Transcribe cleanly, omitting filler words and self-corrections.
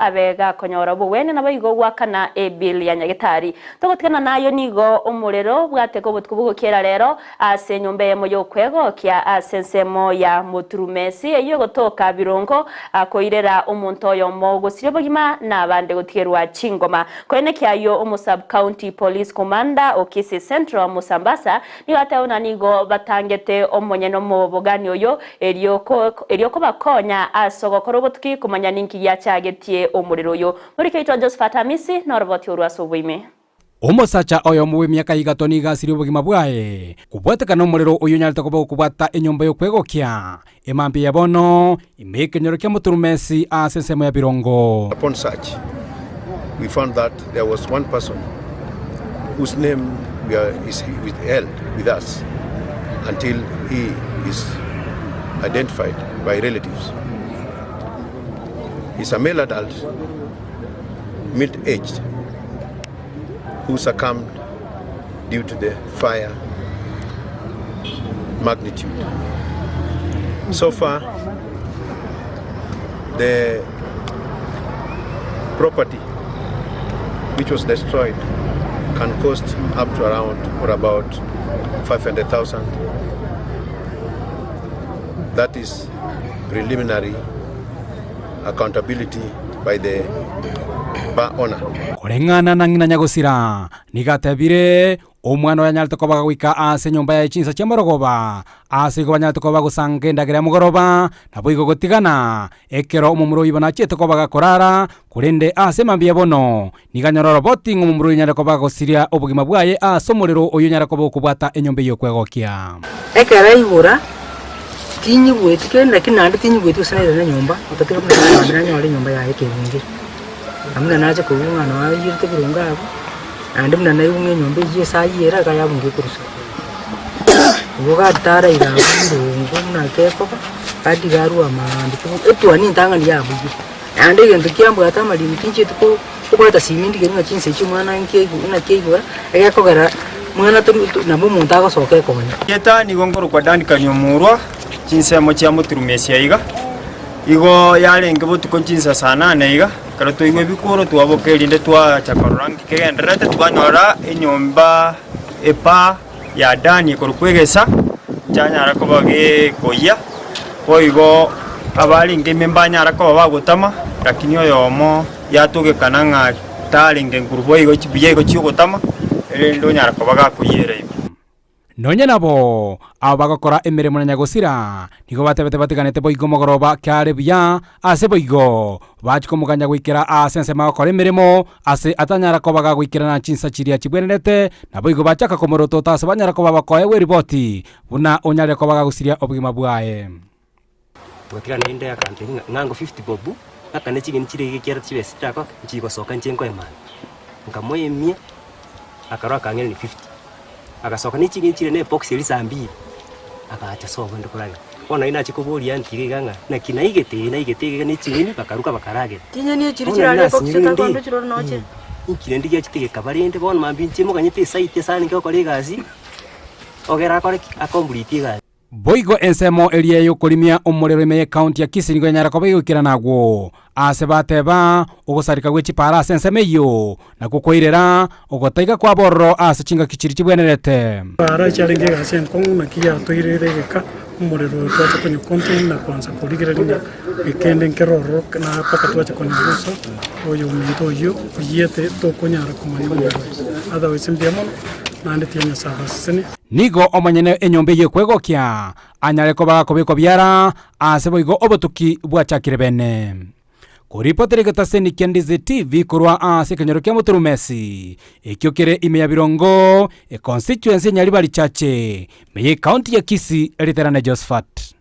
Abe gakonyora obogwenia naboigo goakana ebill ya nyagetari. Togotigana nayo nigo omorero bwateka obotuko bogokiera rero ase enyomba eyemo y'okwegokia ase ensemo ya Moturumesi eyio egotoka Birongo koirera omonto oyomo gosiria obogima na abande gotigerwa chingoma. Koeneki ayio omo Sub County Police Commander o Kisii Central Musa Mbasa nigo ateba buna nigo batangete omonyene omobogani oyo Erio erio kobakonya ase ogokora obotuki komanya ninki giachagetie omorero oyo. Morike oitwa Josephat Amisi noroboti orwo ase oboime. Omosacha oyomo bw'emiaka igato nigo asirie obogima bwaye, kobwatekana nomorero oyio onyarete koba okobwata enyomba y'okwegokia, emambia ya bono, ime y'ekenyoro kia Moturumesi ase ensemo ya Birongo. Upon search, we found that there was one person whose name we are, is withheld with us until he is identified by relatives. He's a male adult, mid-aged, who succumbed due to the fire magnitude. So far, the property which was destroyed can cost up to around or about 500,000. That is preliminary accountability by the bar owner. Koreng'ana na ng'ina nyagosira, nigo atebire, Omwana oyo anyarete koba goika ase enyomba yaye chinsa chia morogoba, ase igo banyarete koba bagosanga endagera ya mogoroba, naboigo gotigana, ekero omomura oyio bono achiete koba gakorara, korende ase mambia ya bono, nigo anyore oroboti ng'a omomura oyio onyare koba gosiria obogima bwaye ase omorero oyio onyare koba okobwata enyomba eyio y'okwegokia. Ekero aigora, tinyigweti kende naki naende tinyigweti gose nairane nyomba, otatiga buna nagambire nanyore enyomba yaye ekebungire. Na buna nacha koigwa ng'a noo aiyerete boronge abwo, naende buna naigwa ng'a enyomba eyio ase ayiera iga yabunga ekorusia. Igo gataraire abwo birongo buna kekoba, gati garua maambia kobo etuoni entang'ani yabugire. Naende egento kiambwate amarimo tinchieti ko kobwata simi ndigerie ng'a chinsa echio omwana nki aigu naki aigora, egekogera mwana tori nabo omonto agosoka ekonya. Erieta nigo nkorokwa Duncan Omurwa, chinsemo chia Moturumesia iga. Igo yarenge botuko chinsa saa nane iga, ekero twaigwa ebikuro twaboka erinde twacha korora nki kegendererete, twanyora enyomba epaa ya Dani ekorokwa egesa, nchanyara koba gekoyia, boigo abarenge ime mbanyara koba bagotama, lakini oyomo yatogekana ng'a tarenge nguru boigo buya igo chiogotama, erinde onyara koba gakoyiera ime. Nonya nabo, abo bagokora emeremo na nyagosira nigo batebete batiganete boigo mogoroba kare buya, ase boigo bachia komoganya goikera aase ensemo agokora emeremo, ase atanyara koba gagoikerana chinsa chiria chibwenerete, naboigo bachaka komorotota ase banyara koba bakoegwa eriboti buna onyarire koba gagosiria obogima bwaye. Togatiga naende akantebia ng'a ng'ango 50 bob, ng'akane ching'eni chiria iga ekiagera chibesa chirakoke nchigosoka inche nkoemana. Nkamoemia, akarwa akang'irania 50. Agasoka ne ching'eni chiria na ebox eria saa mbiri, agacha sobo inde koragera. Bono naende nachia koboria aunty iga iga ng'a naki naigete ee naigete iga iga ne ching'eni bakaruga bakaragera. Chinyeni echi Bono chirare nari ebox nasinyirwe otakonde rende, chirore noche. inki rende giachete gekaba rende bono mambia inche moganyete esite ase arenge gokora egasi, ogere akore ki? Acomplete egasi. Boigo ensemo eria y'okorimia omorero ime y'ecounty ya Kisii nigo yanyara koba egoikerana agwo. Aase bateba, ogosareka gwe chipaara ase ensemo eyio nakwo kwairera ogotaiga kwabo ororo ase chingaki chiria chibwenerete. Chipaara chiarenge egasi enkong'u naki yatoirire egeka omorero oyo twacha konya contain na koansa korigereria ng'a ekende nkere ororo na mpaka twacha konyora uso oyo ominto oyio oyiete tokonyara komanya omorero oyo. Otherwise mbuya mono naende tiga Nyasaye abasesenie. Nigo omonyene enyomba eyio ekwegokia anyare koba gakobekwa biara, aase boigo obotuki bwachakire bene. Koripotera egetaseni kia Ndizi TV korwa aase ekenyoro kia Moturumesi, ekio kere ime ya Birongo, econstituency ya Nyaribari Chache, ime ye county ya Kisii, Riterane Josephat.